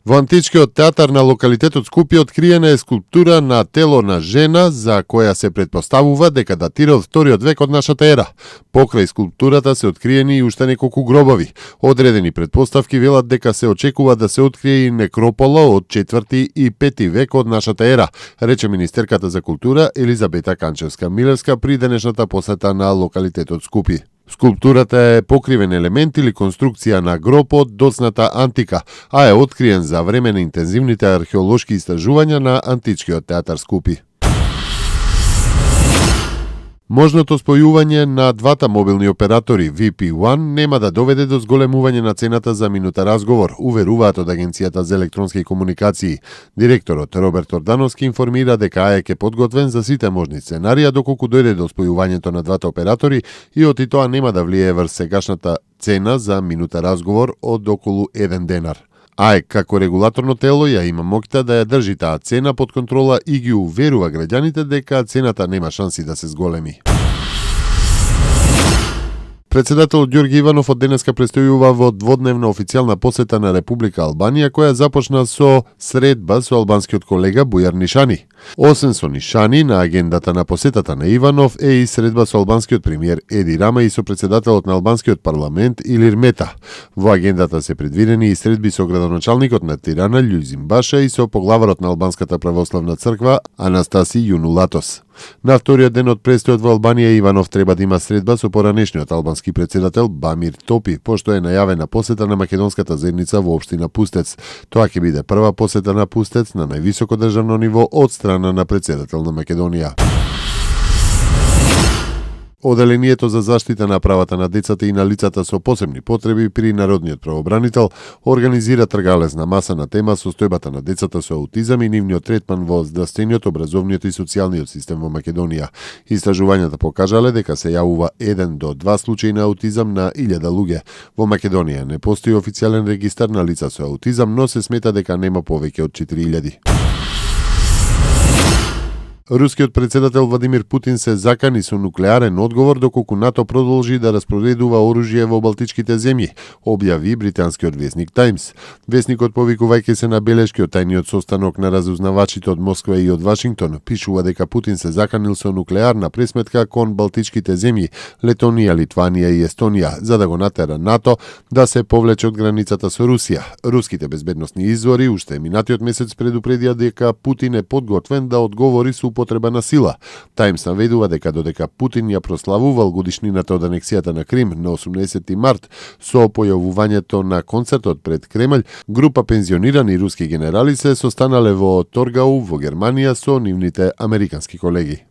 Во античкиот театар на локалитетот Скупје откриена е скулптура на тело на жена за која се претпоставува дека датира од вториот век од нашата ера. Покрај скулптурата се откриени и уште неколку гробови. Одредени претпоставки велат дека се очекува да се открие и некропола од 4 и 5 век од нашата ера, рече министерката за култура Елизабета Канчевска-Милевска при денешната посета на локалитетот Скупје. Скулптурата е покривен елемент или конструкција на гроб од доцната антика, а е откриен за време на интензивните археолошки истражувања на античкиот театар Скупје. Можното спојување на двата мобилни оператори VP1 нема да доведе до зголемување на цената за минута разговор, уверуваат од Агенцијата за електронски комуникации. Директорот Роберт Ордановски информира дека АЕК е подготвен за сите можни сценарија доколку дојде до спојувањето на двата оператори и оти тоа нема да влијае врз сегашната цена за минута разговор од околу 1 денар. АЕК како регулаторно тело ја има моќта да ја држи таа цена под контрола и ги уверува граѓаните дека цената нема шанси да се зголеми. Председателот Ѓорги Иванов од денеска престојува во дводневна официјална посета на Република Албанија, која започна со средба со албанскиот колега Бујар Нишани. Освен со Нишани, на агендата на посетата на Иванов е и средба со албанскиот премиер Еди Рама и со председателот на албанскиот парламент Илир Мета. Во агендата се предвидени и средби со градоначалникот на Тирана Љузим Баша и со поглаварот на Албанската православна црква Анастаси Јунулатос. На вториот ден од престојот во Албанија Иванов треба да има средба со поранешниот албански председател Бамир Топи, пошто е најавена посета на македонската заедница во општина Пустец. Тоа ќе биде прва посета на Пустец на највисоко државно ниво од страна на председател на Македонија. Оделението за заштита на правата на децата и на лицата со посебни потреби при Народниот правобранител организира тргалезна маса на тема состојбата на децата со аутизам и нивниот третман во здравствениот, образовниот и социјалниот систем во Македонија. Истражувањата покажале дека се јавува 1 до 2 случаи на аутизам на 1000 луѓе. Во Македонија не постои официјален регистар на лица со аутизам, но се смета дека нема повеќе од 4000. Рускиот председател Владимир Путин се закани со нуклеарен одговор доколку НАТО продолжи да распоредува оружје во балтичките земји, објави британскиот весник Таймс. Весникот, повикувајќи се на белешки од тајниот состанок на разузнавачите од Москва и од Вашингтон, пишува дека Путин се заканил со нуклеарна пресметка кон балтичките земји, Летонија, Литванија и Естонија, за да го натера НАТО да се повлече од границата со Русија. Руските безбедносни извори уште минатиот месец предупредија дека Путин е подготвен да одговори со употреба на сила. Таймс наведува дека додека Путин ја прославувал годишнината од анексијата на Крим на 18 март со појавувањето на концертот пред Кремљ, група пензионирани руски генерали се состанале во Торгау во Германија со нивните американски колеги.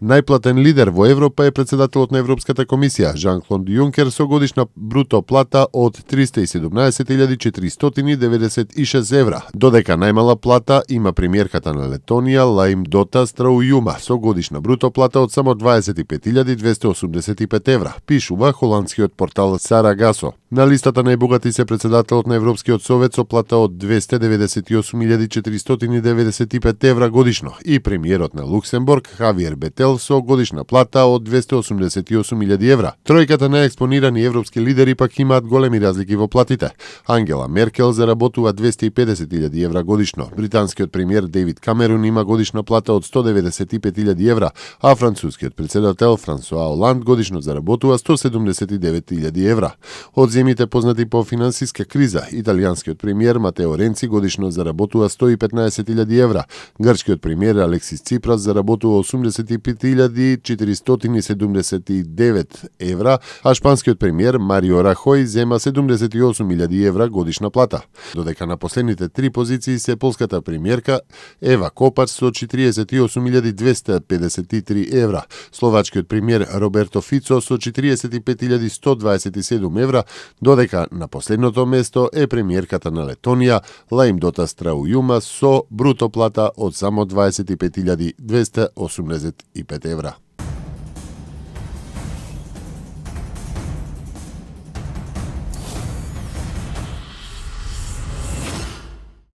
Најплатен лидер во Европа е председателот на Европската комисија Жан-Клод Јункер со годишна бруто плата од 317.496 евра, додека најмала плата има премиерката на Летонија Лаимдота Страујума со годишна бруто плата од само 25.285 евра, пишува холандскиот портал Сарагасо. На листата најбогати се председателот на Европскиот совет со плата од 298.495 евра годишно и премиерот на Луксембург Хавиер Бетел со годишна плата од 288.000 евра. Тројката најекспонирани европски лидери пак имаат големи разлики во платите. Ангела Меркел заработува 250.000 евра годишно. Британскиот премиер Дейвид Камерун има годишна плата од 195.000 евра, а францускиот председател Франсуа Оланд годишно заработува 179.000 евра. Од земјите познати по финансиска криза, италијанскиот премиер Матео Ренци годишно заработува 115.000 евра, грчкиот премиер Алексис Ципрас заработува 85.479 евра, а шпанскиот премиер Марио Рахој зема 78.000 евра годишна плата. Додека на последните 3 позиции се полската премиерка Ева Копач со 48.253 евра, словачкиот премиер Роберто Фицо со 45.127 евра, додека на последното место е премиерката на Летонија Лаимдота Страујума со бруто плата од само 25.285 евра.